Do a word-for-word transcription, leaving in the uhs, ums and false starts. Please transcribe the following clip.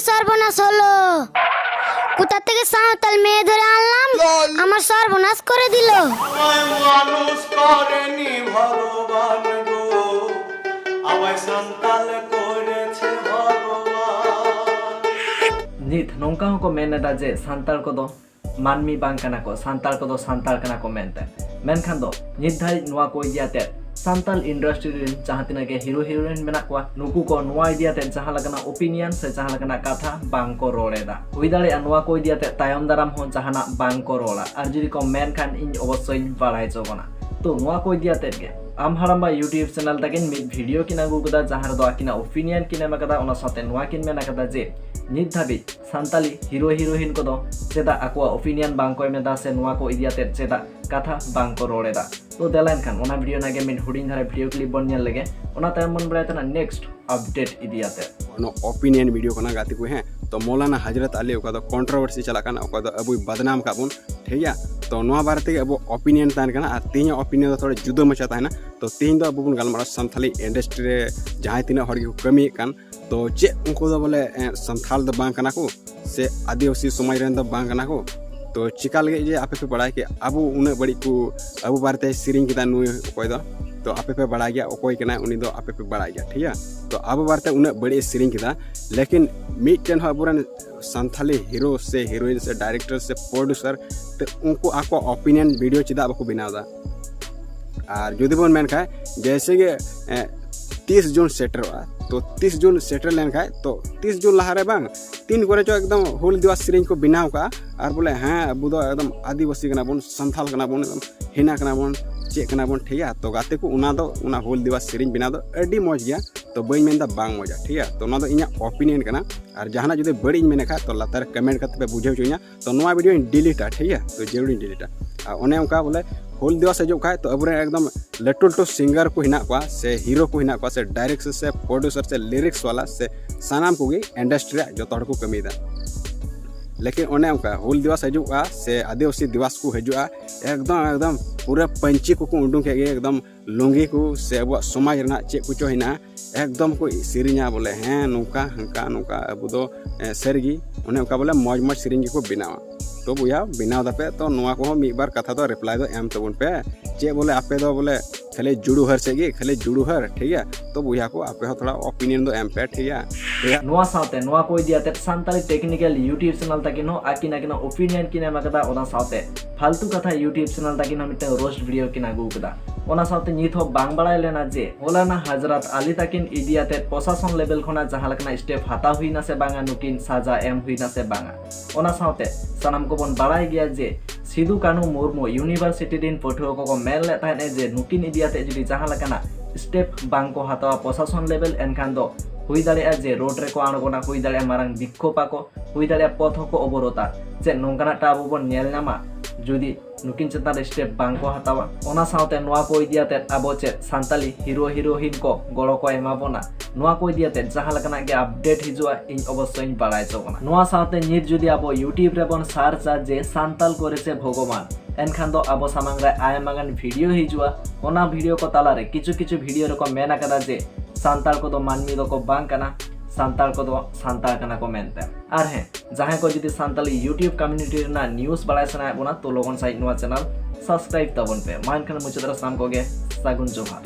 সর্বনাশ হলো। কোথা থেকে সাঁওতাল মেয়ে ধরে আনলাম, আমার সর্বনাশ করে দিল। আমায় মানুষ করেনি ভগবান গো, আমায় সান্তাল করেছে ভগবান। ᱱᱤᱛ ᱱᱚᱝᱠᱟ ᱦᱚᱸᱠᱚ ᱢᱮᱱ ᱮᱫᱟ ᱡᱮ ᱥᱟᱱᱛᱟᱲ ᱠᱚᱫᱚ ᱢᱟᱹᱱᱢᱤ ᱵᱟᱝ ᱠᱟᱱᱟ ᱠᱚ, ᱥᱟᱱᱛᱟᱲ ᱠᱚᱫᱚ ᱥᱟᱱᱛᱟᱲ ᱠᱟᱱᱟ ᱠᱚ ᱢᱮᱱᱛᱮ᱾ ᱢᱮᱱᱠᱷᱟᱱ ᱫᱚ ᱱᱤᱛ ᱫᱷᱟᱹᱨᱤᱡ ᱱᱚᱣᱟ ᱠᱚ ᱤᱫᱤ ᱟᱛᱮᱫ ᱥᱟᱱᱛᱟᱲ ᱤᱱᱰᱟᱥᱴᱨᱤ ᱨᱮᱱ ᱡᱟᱦᱟᱸ ᱛᱤᱱᱟᱹᱜ ᱜᱮ ᱦᱤᱨᱳ ᱦᱤᱨᱳᱭᱤᱱ ᱢᱮᱱᱟᱜ ᱠᱚᱣᱟ, ᱱᱩᱠᱩ ᱠᱚ ᱱᱚᱣᱟ ᱤᱫᱤ ᱟᱛᱮᱫ ᱡᱟᱦᱟᱸ ᱞᱮᱠᱟᱱᱟᱜ ᱳᱯᱤᱱᱤᱭᱚᱱ ᱥᱮ ᱡᱟᱦᱟᱸ ᱞᱮᱠᱟᱱᱟᱜ ᱠᱟᱛᱷᱟ ᱵᱟᱝ ᱠᱚ ᱨᱚᱲ ᱮᱫᱟ᱾ ᱦᱩᱭ ᱫᱟᱲᱮᱭᱟᱜᱼᱟ ᱱᱚᱣᱟ ᱠᱚ ᱤᱫᱤ ᱟᱛᱮᱫ ᱛᱟᱭᱚᱢ ᱫᱟᱨᱟᱢ ᱦᱚᱸ ᱡᱟᱦᱟᱱᱟᱜ ᱵᱟᱝ ᱠᱚ ᱨᱚᱲᱟ, ᱟᱨ ᱡᱩᱫᱤ ᱠᱚ ᱢᱮᱱ ᱠᱷᱟᱱ ᱤᱧ ᱚᱵᱚᱥᱥᱳᱭᱤᱧ ᱵᱟᱲᱟᱭ ᱦᱚᱪᱚ ᱵᱚᱱᱟ᱾ ᱛᱚ ᱱᱚᱣᱟ ᱠᱚ ᱤᱫᱤ ᱟᱛᱮᱫ ᱜᱮ ᱟᱢ ᱦᱟᱲᱟᱢᱵᱟ YouTube ᱪᱮᱱᱮᱞ ᱛᱟᱹᱠᱤᱱ ᱢᱤᱫ ᱵᱷᱤᱰᱤᱭᱳ ᱠᱤᱱ ᱟᱹᱜᱩ ᱠᱟᱫᱟ, ᱡᱟᱦᱟᱸ ᱨᱮᱫᱚ ᱟᱹᱠᱤᱱᱟᱜ ᱳᱯᱤᱱᱤᱭᱚᱱ ᱠᱤᱱ ᱮᱢ ᱟᱠᱟᱫᱟ᱾ ᱚᱱᱟ ᱥᱟᱶᱛᱮ ᱱᱚᱣᱟ ᱠᱤᱱ ᱢᱮᱱ ᱟᱠᱟᱫᱟ ᱡᱮ ᱱᱤᱛ ᱫᱷᱟᱹᱵᱤᱡ ᱥᱟᱱᱛᱟᱞᱤ ᱦᱤᱨᱳ ᱦᱤᱨᱳᱭᱤᱱ ᱠᱚᱫᱚ ᱪᱮᱫᱟᱜ ᱟᱠᱚᱣᱟᱜ ᱳᱯᱤᱱᱤᱭᱚᱱ ᱵᱟᱝ ᱠᱚ ᱮᱢ ᱮᱫᱟ ᱥᱮ ᱱᱚᱣᱟ ᱠᱚ ᱤᱫᱤ ᱟᱛᱮᱫ ᱪᱮᱫᱟᱜ ᱠᱟᱛᱷᱟ ᱵᱟᱝ ᱠᱚ ᱨᱚᱲ ᱮᱫᱟ᱾ ᱛᱚ ᱫᱮᱞᱟ ᱮᱱᱠᱷᱟᱱ ᱚᱱᱟ ᱵᱷᱤᱰᱤᱭᱳ ᱨᱮᱱᱟᱜ ᱜᱮ ᱢᱤᱫ ᱦᱩᱰᱤᱧ ᱫᱷᱟᱨᱟ ᱵᱷᱤᱰᱤᱭᱳ ᱠᱞᱤᱯ ᱵᱚᱱ ᱧᱮᱞ ᱞᱮᱜᱮ, ᱚᱱᱟ ᱛᱟᱭᱚᱢ ᱵᱚᱱ ᱵᱟᱲᱟᱭ ᱛᱟᱦᱮᱱᱟ ᱱᱮᱠᱥᱴ ᱟᱯᱰᱮᱴ ᱤᱫᱤ ᱟᱛᱮᱫ᱾ ᱱᱚᱣᱟ ᱳᱯᱤᱱᱤᱭᱚᱱ ᱵᱷᱤᱰᱤᱭᱳ ᱠᱟᱱᱟ ᱜᱟᱛᱮ ᱠᱚ᱾ ᱦᱮᱸ, ᱛᱚ ᱢᱚᱞᱟᱱᱟ ᱦᱟᱡᱨᱚᱛ ᱟᱞᱤ ᱚᱠᱟ ᱫᱚ ᱠᱚᱱᱴᱨᱳᱵᱷᱟᱨᱥᱤ ᱪᱟᱞᱟᱜ ᱠᱟᱱᱟ, ᱚᱠᱟ ᱫᱚ ᱟᱵᱚᱭ ᱵᱟᱫᱱᱟᱢ ᱠᱟᱜ ᱵᱚᱱ, ᱴᱷᱤᱠ ᱜᱮᱭᱟ᱾ ᱛᱚ ᱱᱚᱣᱟ ᱵᱟᱨᱮ ᱛᱮᱜᱮ ᱟᱵᱚ ᱳᱯᱤᱱᱤᱭᱚᱱ ᱛᱟᱦᱮᱱ ᱠᱟᱱᱟ, ᱟᱨ ᱛᱮᱦᱮᱧᱟᱜ ᱳᱯᱤᱱᱤᱭᱚᱱ ᱫᱚ ᱛᱷᱚᱲᱟ ᱡᱩᱫᱟᱹ ᱢᱟᱪᱷᱟ ᱛᱟᱦᱮᱱᱟ᱾ ᱛᱚ ᱛᱮᱦᱮᱧ ᱫᱚ ᱟᱵᱚ ᱵᱚᱱ ᱜᱟᱞᱢᱟᱨᱟᱜᱼᱟ ᱥᱟᱱᱛᱷᱟᱞᱤ ᱤᱱᱰᱟᱥᱴᱨᱤ ᱨᱮ ᱡᱟᱦᱟᱸᱭ ᱛᱤᱱᱟᱹᱜ ᱦᱚᱲ ᱜᱮᱠᱚ ᱠᱟᱹᱢᱤᱭᱮᱫ ᱠᱟᱱ, ᱛᱚ ᱪᱮᱫ ᱩᱱᱠᱩ ᱫᱚ ᱵᱚᱞᱮ ᱮ, ᱥᱟᱱᱛᱷᱟᱞ ᱫᱚ ᱵᱟᱝ ᱠᱟᱱᱟ ᱠᱚ ᱥᱮ ᱟᱹᱫᱤᱵᱟᱹᱥᱤ ᱥᱚᱢᱟᱡᱽ ᱨᱮᱱ ᱫᱚ ᱵᱟᱝ ᱠᱟᱱᱟ ᱠᱚ? ᱛᱚ ᱪᱤᱠᱟ ᱞᱟᱹᱜᱤᱫ ᱡᱮ ᱟᱯᱮ ᱯᱮ ᱵᱟᱲᱟᱭ ᱠᱮᱫ ᱟᱵᱚ ᱩᱱᱟᱹᱜ ᱵᱟᱹᱲᱤᱡ ᱠᱚ ᱟᱵᱚ ᱵᱟᱨᱮᱛᱮ ᱥᱮᱨᱮᱧ ᱠᱮᱫᱟ ᱱᱩᱭ ᱚᱠᱚᱭ ᱫᱚ, ᱛᱚ ᱟᱯᱮ ᱯᱮ ᱵᱟᱲᱟᱭ ᱜᱮᱭᱟ ᱚᱠᱚᱭ ᱠᱟᱱᱟᱭ ᱩᱱᱤ ᱫᱚ ᱟᱯᱮ ᱯᱮ ᱵᱟᱲᱟᱭ ᱜᱮᱭᱟ, ᱴᱷᱤᱠ ᱜᱮᱭᱟ᱾ ᱛᱚ ᱟᱵᱚ ᱵᱟᱨᱮᱛᱮ ᱩᱱᱟᱹᱜ ᱵᱟᱹᱲᱤᱡ ᱮ ᱥᱮᱨᱮᱧ ᱠᱮᱫᱟ, ᱞᱮᱠᱤᱱ ᱢᱤᱫᱴᱮᱱ ᱦᱚᱸ ᱟᱵᱚᱨᱮᱱ ᱥᱟᱱᱛᱷᱟᱞᱤ ᱦᱤᱨᱳ ᱥᱮ ᱦᱤᱨᱳᱭᱤᱱ ᱥᱮ ᱰᱟᱭᱨᱮᱠᱴᱚᱨ ᱥᱮ ᱯᱨᱚᱰᱭᱩᱥᱟᱨ ᱛᱮ ᱩᱱᱠᱩ ᱟᱠᱚᱣᱟᱜ ᱳᱯᱤᱱᱤᱭᱚᱱ ᱵᱷᱤᱰᱤᱭᱳ ᱪᱮᱫᱟᱜ ᱵᱟᱠᱚ ᱵᱮᱱᱟᱣ ᱮᱫᱟ? ᱟᱨ ᱡᱩᱫᱤ ᱵᱚᱱ ᱢᱮᱱ ᱠᱷᱟᱡ ᱡᱮᱭᱥᱮ ᱜᱮ ᱮ, ᱛᱤᱥ ᱡᱩᱱ ᱥᱮᱴᱮᱨᱚᱜᱼᱟ, ᱛᱚ ᱛᱤᱥ ᱡᱩᱱ ᱥᱮᱴᱮᱨ ᱞᱮᱱᱠᱷᱟᱡ ᱛᱚ ᱛᱤᱥ ᱡᱩᱱ ᱞᱟᱦᱟᱨᱮ ᱵᱟᱝ ᱛᱤᱱ ᱠᱚᱨᱮ ᱪᱚ ᱮᱠᱫᱚᱢ ᱦᱩᱞ ᱫᱤᱵᱚᱥ ᱥᱮᱨᱮᱧ ᱠᱚ ᱵᱮᱱᱟᱣ ᱠᱟᱜᱼᱟ, ᱟᱨ ᱵᱚᱞᱮ ᱦᱮᱸ ᱟᱵᱚ ᱫᱚ ᱮᱠᱫᱚᱢ ᱟᱹᱫᱤᱵᱟᱹᱥᱤ ᱠᱟᱱᱟ ᱵᱚᱱ, ᱥᱟᱱᱛᱷᱟᱞ ᱠᱟᱱᱟ ᱵᱚᱱ, ᱮᱠᱫᱚᱢ ᱦᱮᱱᱟ ᱠᱟᱱᱟ ᱵᱚᱱ, ᱪᱮᱫ ᱠᱟᱱᱟ ᱵᱚᱱ, ᱴᱷᱤᱠ ᱜᱮᱭᱟ᱾ ᱛᱚ ᱜᱟᱛᱮ ᱠᱚ, ᱚᱱᱟ ᱫᱚ ᱚᱱᱟ ᱦᱩᱞ ᱫᱤᱵᱚᱥ ᱥᱮᱨᱮᱧ ᱵᱮᱱᱟᱣ ᱫᱚ ᱟᱹᱰᱤ ᱢᱚᱡᱽ ᱜᱮᱭᱟ, ᱛᱚ ᱵᱟᱹᱧ ᱢᱮᱱᱫᱟ ᱵᱟᱝ ᱢᱚᱡᱟ, ᱴᱷᱤᱠ ᱜᱮᱭᱟ᱾ ᱛᱚ ᱚᱱᱟ ᱫᱚ ᱤᱧᱟᱹᱜ ᱳᱯᱤᱱᱤᱭᱚᱱ ᱠᱟᱱᱟ, ᱟᱨ ᱡᱟᱦᱟᱱᱟᱜ ᱡᱩᱫᱤ ᱵᱟᱹᱲᱤᱡ ᱤᱧ ᱢᱮᱱᱮᱫ ᱠᱷᱟᱡ ᱛᱚ ᱞᱟᱛᱟᱨ ᱨᱮ ᱠᱚᱢᱮᱱᱴ ᱠᱟᱛᱮ ᱯᱮ ᱵᱩᱡᱷᱟᱹᱣ ᱦᱚᱪᱚᱧᱟ᱾ ᱛᱚ ᱱᱚᱣᱟ ᱵᱷᱤᱰᱤᱭᱳᱧ ᱰᱤᱞᱤᱴᱟ, ᱴᱷᱤᱠ ᱜᱮᱭᱟ᱾ ᱛᱚ ᱡᱟᱹᱨᱩᱲᱤᱧ ᱰᱤᱞᱤᱴᱟ᱾ ᱟᱨ ᱚᱱᱮ ᱚᱱᱠᱟ ᱵᱚᱞᱮ ᱦᱩᱞ ᱫᱤᱵᱚᱥ ᱦᱤᱡᱩᱜ ᱠᱷᱟᱡ ᱛᱚ ᱟᱵᱚᱨᱮᱱ ᱮᱠᱫᱚᱢ ᱞᱟᱹᱴᱩ ᱞᱟᱹᱴᱩ ᱥᱤᱝᱜᱟᱨ ᱠᱚ ᱦᱮᱱᱟᱜ ᱠᱚᱣᱟ ᱥᱮ ᱦᱤᱨᱳ ᱠᱚ ᱦᱮᱱᱟᱜ ᱠᱚᱣᱟ ᱥᱮ ᱰᱟᱭᱨᱮᱠᱴ ᱥᱮ ᱯᱨᱚᱰᱭᱩᱥᱟᱨ ᱥᱮ ᱞᱤᱨᱤᱠᱥ ᱣᱟᱞᱟ ᱥᱮ ᱥᱟᱱᱟᱢ ᱠᱚᱜᱮ ᱤᱱᱰᱟᱥᱴᱨᱤ ᱨᱮᱭᱟᱜ ᱡᱚᱛᱚ ᱦᱚᱲ ᱠᱚ ᱠᱟᱹᱢᱤᱭᱮᱫᱟ᱾ ᱞᱮᱠᱤᱱ ᱚᱱᱮ ᱚᱱᱠᱟ ᱦᱩᱞ ᱫᱤᱵᱚᱥ ᱦᱤᱡᱩᱜᱼᱟ ᱥᱮ ᱟᱹᱫᱤᱵᱟᱹᱥᱤ ᱫᱤᱵᱚᱥ ᱠᱚ ᱦᱤᱡᱩᱜᱼᱟ, ᱮᱠᱫᱚᱢ ᱮᱠᱫᱚᱢ ᱯᱩᱨᱟᱹ ᱯᱟᱹᱧᱪᱤ ᱠᱚᱠᱚ ᱩᱰᱩᱝ ᱠᱮᱫ ᱜᱮ, ᱮᱠᱫᱚᱢ ᱞᱩᱝᱜᱤ ᱠᱚ ᱥᱮ ᱟᱵᱚᱣᱟᱜ ᱥᱚᱢᱟᱡᱽ ᱨᱮᱱᱟᱜ ᱪᱮᱫ ᱠᱚᱪᱚ ᱦᱮᱱᱟᱜᱼᱟ, ᱮᱠᱫᱚᱢ ᱠᱚ ᱥᱮᱨᱮᱧᱟ ᱵᱚᱞᱮ, ᱦᱮᱸ, ᱱᱚᱝᱠᱟ ᱦᱟᱱᱠᱟ ᱱᱚᱝᱠᱟ, ᱟᱵᱚ ᱫᱚ, ᱮ, ᱥᱟᱹᱨᱤᱜᱮ ᱚᱱᱮ ᱚᱱᱠᱟ ᱵᱚᱞᱮ ᱢᱚᱡᱽ ᱢᱚᱡᱽ ᱥᱮᱨᱮᱧ ᱜᱮᱠᱚ ᱵᱮᱱᱟᱣᱟ᱾ ᱛᱚ ᱵᱚᱭᱦᱟ, ᱵᱮᱱᱟᱣ ᱫᱟᱯᱮ, ᱛᱚ ᱱᱚᱣᱟ ᱠᱚᱦᱚᱸ ᱢᱤᱫ ᱵᱟᱨ ᱠᱟᱛᱷᱟ ᱫᱚ reply ᱫᱚ ᱮᱢ ᱛᱟᱵᱚᱱ ᱯᱮ᱾ ᱪᱮᱫ ᱵᱚᱞᱮ ᱟᱯᱮ ᱫᱚ ᱵᱚᱞᱮ ᱠᱷᱟᱹᱞᱤ ᱡᱩᱲᱩᱦᱟᱹᱨ ᱥᱮᱫ ᱜᱮ, ᱠᱷᱟᱹᱞᱤ ᱡᱩᱲᱩᱦᱟᱹᱨ, ᱴᱷᱤᱠ ᱜᱮᱭᱟ? ᱛᱚ ᱵᱚᱭᱦᱟ ᱠᱚ, ᱟᱯᱮ ᱦᱚᱸ ᱛᱷᱚᱲᱟ opinion ᱫᱚ ᱮᱢ ᱯᱮ, ᱴᱷᱤᱠ ᱜᱮᱭᱟ? ᱴᱷᱤᱠ ᱜᱮᱭᱟ? ᱱᱚᱣᱟ ᱥᱟᱶᱛᱮ ᱱᱚᱣᱟ ᱠᱚ ᱤᱫᱤ ᱟᱛᱮᱫ ᱥᱟᱱᱛᱟᱲᱤ technical YouTube channel ᱛᱟᱹᱠᱤᱱ ᱦᱚᱸ ᱟᱹᱠᱤᱱ ᱟᱹᱠᱤᱱᱟᱜ opinion ᱠᱤᱱ ᱮᱢ ᱟᱠᱟᱫᱟ᱾ ᱚᱱᱟ ᱥᱟᱶᱛᱮ ᱯᱷᱟᱞᱛᱩ ᱠᱟᱛᱷᱟ YouTube channel ᱛᱟᱹᱠᱤᱱ ᱦᱚᱸ ᱢᱤᱫᱴᱟᱝ roast video ᱠᱤᱱ ᱟᱹᱜᱩ ᱟᱠᱟᱫᱟ᱾ ᱚᱱᱟ ᱥᱟᱶᱛᱮ ᱱᱤᱛ ᱦᱚᱸ ᱵᱟᱝ ᱵᱟᱲᱟᱭ ᱞᱮᱱᱟ ᱡᱮ ᱢᱚᱞᱟᱱᱟ ᱦᱟᱡᱨᱟᱛ ᱟᱞᱤ ᱛᱟᱹᱠᱤᱱ ᱤᱫᱤ ᱟᱛᱮᱫ ᱯᱨᱚᱥᱟᱥᱚᱱ level ᱠᱷᱚᱱᱟᱜ ᱡᱟᱦᱟᱸ ᱞᱮᱠᱟᱱᱟᱜ step ᱦᱟᱛᱟᱣ ᱦᱩᱭᱱᱟ ᱥᱮ ᱵᱟᱝᱟ, ᱱᱩᱠᱤᱱ ᱥᱟᱡᱟ ᱮᱢ ᱦᱩᱭᱱᱟ ᱥᱮ ᱵᱟᱝᱟ᱾ ᱚᱱᱟ ᱥᱟᱶᱛᱮ ᱥᱟᱱᱟᱢ ᱠᱚᱵᱚᱱ ᱵᱟᱲᱟᱭ ᱜᱮᱭᱟ ᱡᱮ ᱥᱤᱫᱩ ᱠᱟᱹᱱᱦᱩ ᱢᱩᱨᱢᱩ university ᱨᱤᱱ ᱯᱟᱹᱴᱷᱩᱣᱟᱹ ᱠᱚᱠᱚ ᱢᱮᱱ ᱞᱮᱫ ᱛᱟᱦᱮᱸᱫ ᱡᱮ ᱱᱩᱠᱤᱱ ᱤᱫᱤ ᱟᱛᱮᱫ ᱡᱩᱫᱤ ᱡᱟᱦᱟᱸ ᱞᱮᱠᱟᱱᱟᱜ step ᱵᱟᱝ ᱠᱚ ᱦᱟᱛᱟᱣᱟ ᱯᱨᱚᱥᱟᱥᱚᱱ level, ᱮᱱᱠᱷᱟᱱ ᱫᱚ ᱦᱩᱭ ᱫᱟᱲᱮᱭᱟᱜᱼᱟ ᱡᱮ road ᱨᱮᱠᱚ ᱟᱬᱜᱚᱱᱟ, ᱦᱩᱭ ᱫᱟᱲᱮᱭᱟᱜᱼᱟ ᱢᱟᱨᱟᱝ ᱵᱤᱠᱠᱷᱳᱵ ᱟᱠᱚ, ᱦᱩᱭ ᱫᱟᱲᱮᱭᱟᱜᱼᱟ ᱯᱚᱛᱷ ᱦᱚᱸᱠᱚ ᱚᱵᱚᱨᱳᱫᱷᱟ᱾ ᱪᱮᱫ ᱱᱚᱝᱠᱟᱱᱟᱜ ᱴᱟ ᱟᱵᱚ ᱵᱚᱱ ᱧᱮᱞ ᱧᱟᱢᱟ ᱡᱩᱫᱤ ᱱᱩᱠᱤᱱ ᱪᱮᱛᱟᱱ ᱨᱮ step ᱵᱟᱝ ᱠᱚ ᱦᱟᱛᱟᱣᱟ? ᱚᱱᱟ ᱥᱟᱶᱛᱮ ᱱᱚᱣᱟ ᱠᱚ ᱤᱫᱤ ᱟᱛᱮᱫ ᱟᱵᱚ ᱪᱮᱫ ᱥᱟᱱᱛᱟᱞᱤ hero heroine ᱠᱚ ᱜᱚᱲᱚ ᱠᱚ ᱮᱢᱟ ᱵᱚᱱᱟ? ᱱᱚᱣᱟ ᱠᱚ ᱤᱫᱤ ᱟᱛᱮᱫ ᱡᱟᱦᱟᱸ ᱞᱮᱠᱟᱱᱟᱜ ᱜᱮ update ᱦᱤᱡᱩᱜᱼᱟ, ᱤᱧ ᱚᱵᱚᱥᱥᱳᱭ ᱤᱧ ᱵᱟᱲᱟᱭ ᱦᱚᱪᱚ ᱵᱚᱱᱟ᱾ ᱱᱚᱣᱟ ᱥᱟᱶᱛᱮ ᱱᱤᱛ ᱡᱩᱫᱤ ᱟᱵᱚ YouTube ᱨᱮᱵᱚᱱ searchᱟ ᱡᱮ ᱥᱟᱱᱛᱟᱞ ᱠᱚᱨᱮ ᱥᱮ ᱵᱷᱚᱜᱚᱵᱟᱱ, ᱮᱱᱠᱷᱟᱱ ᱫᱚ ᱟᱵᱚ ᱥᱟᱢᱟᱝ ᱨᱮ ᱟᱭᱢᱟ ᱜᱟᱱ video ᱦᱤᱡᱩᱜᱼᱟ᱾ ᱚᱱᱟ video ᱠᱚ ᱛᱟᱞᱟᱨᱮ ᱠᱤᱪᱷᱩ ᱠᱤᱪᱷᱩ video ᱨᱮᱠᱚ ᱢᱮᱱ ᱟᱠᱟᱫᱟ ᱡᱮ ᱥᱟᱱᱛᱟᱲ ᱠᱚᱫᱚ ᱢᱟᱹᱱᱢᱤ ᱫᱚᱠᱚ ᱵᱟᱝ ᱠᱟᱱᱟ, ᱥᱟᱱᱛᱟᱲ ᱠᱚᱫᱚ ᱥᱟᱱᱛᱟᱲ ᱠᱟᱱᱟ ᱠᱚ ᱢᱮᱱᱛᱮ᱾ ᱟᱨ ᱦᱮᱸ, ᱡᱟᱦᱟᱸᱭ ᱠᱚ ᱡᱩᱫᱤ ᱥᱟᱱᱛᱟᱞᱤ YouTube community ᱨᱮᱱᱟᱜ news ᱵᱟᱲᱟᱭ ᱥᱟᱱᱟᱭᱮᱫ ᱵᱚᱱᱟ, ᱛᱚ ᱞᱚᱜᱚᱱ ᱥᱟᱺᱦᱤᱡ ᱱᱚᱣᱟ channel subscribe ᱛᱟᱵᱚᱱ ᱯᱮ᱾ ᱢᱟ ᱮᱱᱠᱷᱟᱱ ᱢᱩᱪᱟᱹᱫ ᱨᱮ ᱥᱟᱱᱟᱢ ᱠᱚᱜᱮ ᱥᱟᱹᱜᱩᱱ ᱡᱚᱦᱟᱨ᱾